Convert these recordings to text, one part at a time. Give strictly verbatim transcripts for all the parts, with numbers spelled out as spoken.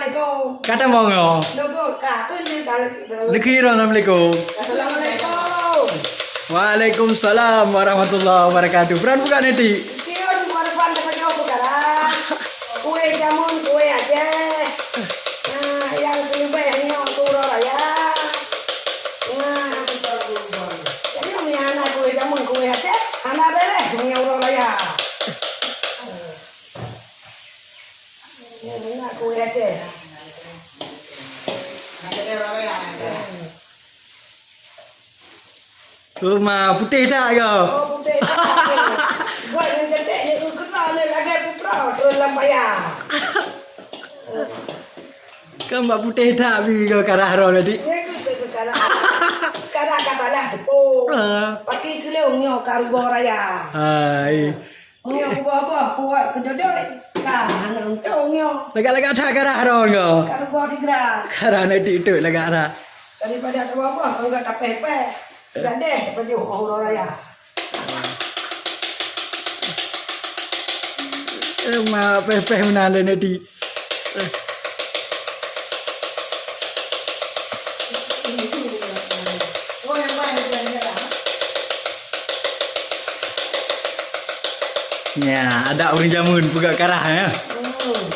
Assalamualaikum. Kata monggo. Logo ka, ini kalau kita. Lagi, assalamualaikum. Assalamualaikum. Waalaikumsalam warahmatullahi wabarakatuh. Pran buka nanti. Kira di mana pran dapat jawab perkara. Kue jamun, kue Aceh. Nah, yang kelebih nyoe tu uroe raya. Nah, jadi, meunyo hana kue jamun, kue Aceh, hana beres meunyo uroe raya. Nyoe na kue Aceh. Uma putéh that go. Oh, putéh that. Buat nyang cantik ni, kena ni lagèe putra turun lam paya. Kan bak putéh that bi go karah roh tadi. Nyoe tu, tu, tu karah. Karah ka salah tepung. Ah. Pati keuleung nyoe ka rugoe raya. Hai. Meunyoe kuboh-boh kuat keudodoi, ka hana untông nyoe. Lagak-lagak that karah roh nyoe. Ka rugoe sigra. Karah na dik-dik lagak that. Daripada kuboh-boh, anggap tapéh-péh. Gadeh pajoh uroe raya. Eh, ma péh-péh meunan lé Nedi. Ya, ada ureueng jameun peugah karah, ya. Hmm.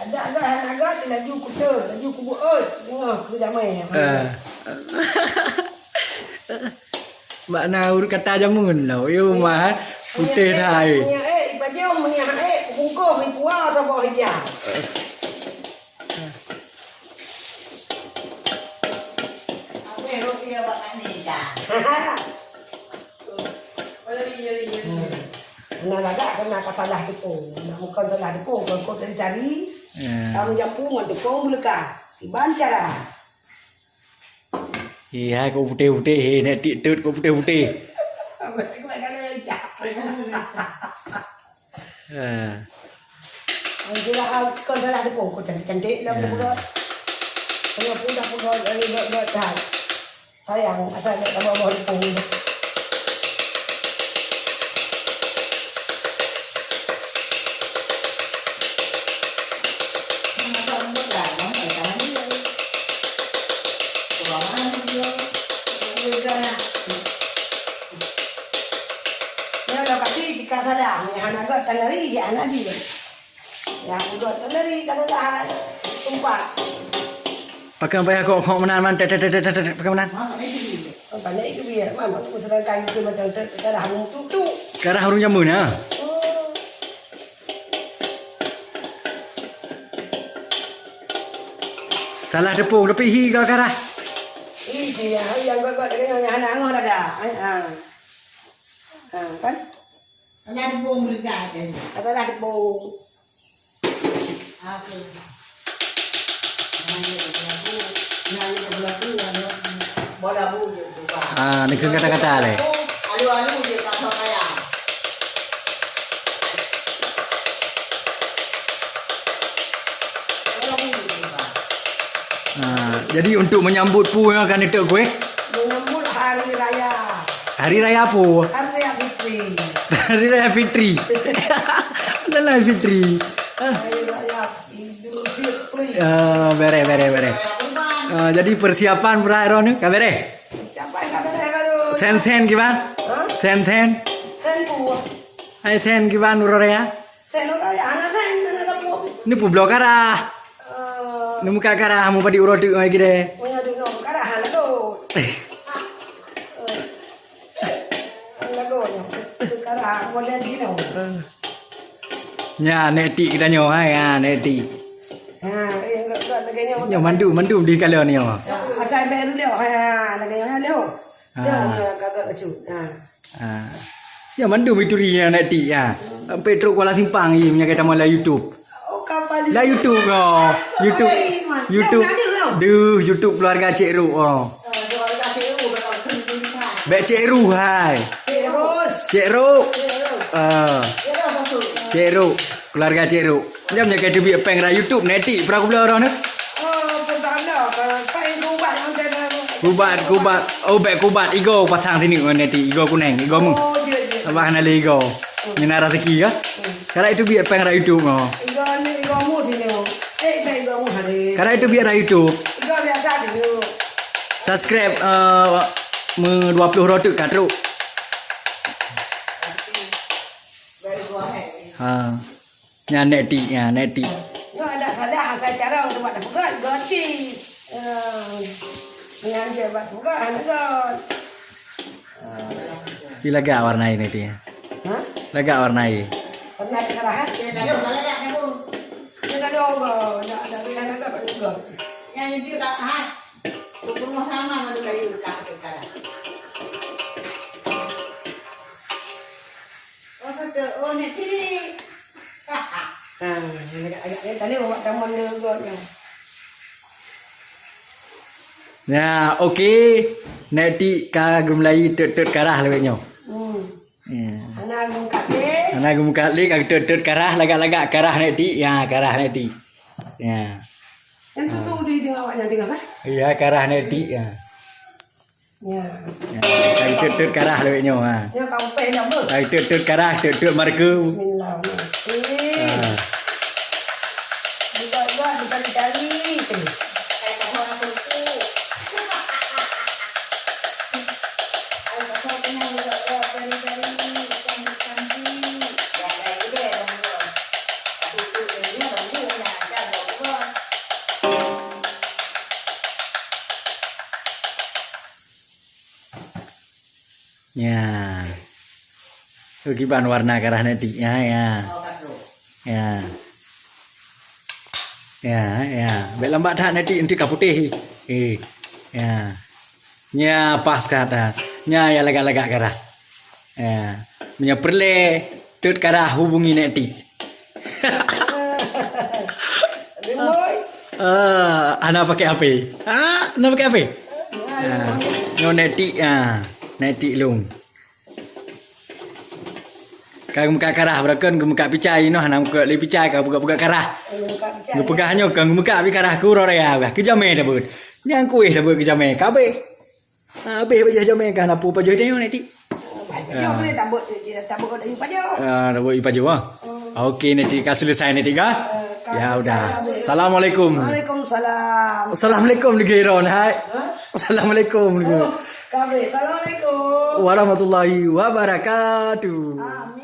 Ada agak, ada agak, laju kutu, laju kubu, oi, tengah keu jamai. Eh. Makna urut kata jameun lah. Yo, mah, eh. Putéh dah, eh. Minyak, eh, ipajong minyak, eh, bungkôh, ipua, saboh ija. Habéh roti awak ni, kan? Hmm. Nah, lagak kena ka salah tepung. Nak bukan salah tepung, kon kok cari-cari. Ya. Kamu japu ngon tepung beuleuka. Iban cara. Iya, kok putéh-putéh, eh, nek tik tut kok putéh-putéh. Abang, aku nak kena ejak. Ah. Anjura, ah, kon salah tepung, kok cantik-cantik dah. Ya. Pula, pula, pula, pula, dari dot-dot dah. Sayang, asal nak tambah bawah tepung. Ya, lokasi jika salah, hana got tanah ri, dia anak dia. Ya, udah tanah ri, kata dah, sumpah. Pakai payah kok, kok menan, man, tet, tet, tet, tet, tet, pakai menan. Mana itu dia? Oh, banyak itu dia. Mana aku sedangkan itu macam tet, tet, tet, dah, tu, tu. Sekarang harus jamun, ya? Oh. Salah tepung, tapi hi kau karah. Hi dia, yang gak-gak dengan yang hana angoh dah dah. Ha. Ha, kan? Ada tepung berita kan? Ada dah tepung. Apa? Nah, ya, berlaku. Nah, ya, berlaku. Bola bu je berubah. Ah, ni kan kata-kata leh. Alu-alu je tak kaya. Bola bu je berubah. Ah, jadi untuk menyambut pu yang akan itu kuih? Menyambut hari raya. Hari raya apa? Hari Raya Fitri. Hari Raya Fitri. Bukan Raya Fitri. Ah. Hari Raya Idul Fitri. Ah, bereh, bereh, bereh. Raya Kurban. Ah, jadi persiapan pura ero ni, ka bereh? Siapa yang ka bereh baru? Sen-sen kiban? Hah? Sen-sen. Sen ku. Hai sen kiban uroe raya? Sen uroe raya, hana sen, hana dapur. Ni peubloe karah. Eh. Ni muka karah, mu padi uroe tu lagi deh. Punya dulu, karah hana tu. Eh. Lagu nyoe, sekarang model gini. Nya, nek tik kita nyoe, hai, ha, nek tik. Ha, eh, enggak, enggak, lagi nyoe. Nyoe mandum, mandum di kala ni, oh. Asai baru dia, ha, lagi nyoe, ha, leo. Ha. Leo, ha, kagak lucu. Ha. Ha. Ya, mandum itu ri, ya, nek tik, ya. Sampai trok Kuala Simpang, iya, punya kata malah YouTube. Oh, kapal. Lah YouTube, oh. YouTube. Hai, Mas. YouTube. Yang ada, Bang. Duh, YouTube keluarga Cik Ruk, oh. Oh, keluarga Cik Ruk, bakal kena terima. Bek Cik Ruk, hai. Cik Rus. Cik Ruk. Cik Rus. Ah. Cik Rus masuk. Cik Ruk. Keluarga Cik Ruk. Jam nyoe ka teubiet péng rot YouTube, netik, pura kubloe roh nyoe. Oh, pun tak ada. Kalau péng kubat, macam mana? Kubat, kubat. Oh, bek kubat. Igo pasang sini, oh, netik. Igo kuneng, igo mu. Oh, dia, dia. Abah na le igo. Nyan na raseuki ka? Hmm. Karab itu biet pèng rot YouTube nyoe. Igo ni, igo mu sini. Eh, igo, igo mu hari. Karab itu biet rot YouTube. Igo biasa dulu. Subscribe, eh, meu dua puluh rot teuk ka trok. Baru dua hari. Ha. Nyan Nek Tik, nyan Nek Tik. Nyoe ada salah asai cara untuk buat peugah, ganti. Eh, nyan je buat peugah, hana got. Pi lagak warna ini, Tik? Ha? Lagak warna ini. Warna kerah, eh? Dia tak ada, tak lagak, tak ada. Dia tak ada orang, nak, nak, nak, nak, nak, nak. Yang itu tak, ha? Tu rumah sama, mana kayu, tak ada, tak ada. Oh, betul. Oh, nanti. Ha, agak-agak ni tadi awak taman dia agaknya. Nah, okey. Nek Tik ka geumulai teut-teut karah lawét nyoe. Hmm. Ya. Hana geumeukat lé. Hana geumeukat lé, ka teut-teut karah, lagak-lagak karah Nek Tik. Ya, karah Nek Tik. Ya. Yang tu, tu di tengah awak yang tengah, kan? Ya, karah Nek Tik, ya. Ya. Ya, ka teut-teut karah lawét nyoe, ha. Ya, ka upéh dah, beuh. Ka teut-teut karah, teut-teut marke. Bismillahirrahmanirrahim. Ha. Buka-buka, dicari-cari. Ya. Tu kiban warna karah Nek Tik. Ya, ya. Ya. Ya, ya. Bèk lambat that Nek Tik, nanti ka putéh. Eh. Ya. Nya pas ka that. Nya ya lagak-lagak karah. Ya. Meunyoe peureulèe teut karah hubungi Nek Tik. Limoi. Ah, hana pakai H P. Ah, hana pakai H P. Ah, nyoe Nek Tik, ah, Nek Tik lôn. Ka geumeukat karah, beureukan geumeukat picai, noh hana geumeukat lé picai, ka peugah-peugah karah. Geumeukat picai. Geupeugah nyoe ka geumeukat pi karah keu uroe raya, keu jamèe tabeuet. Nyang kuéh tabeuet keu jamèe, ka abéh. Ah, abéh pajoh jamèe ka na peue pajoh tanyoe, Nek Tik. Pajoh boleh tabeuet, tabeuet kat dayu pajoh. Ah, tabeuet yu pajoh, ah. Hmm. Okey, Nek Tik, ka selesai, Nek Tik, ah. Eh, ka selesai. Ya udah. Assalamualaikum. Waalaikumsalam. Assalamualaikum, Nek Ron, hai. Hah? Assalamualaikum, Nek. Oh, ka abéh. Assalamualaikum. Warahmatullahi wabarakatuh. Amin.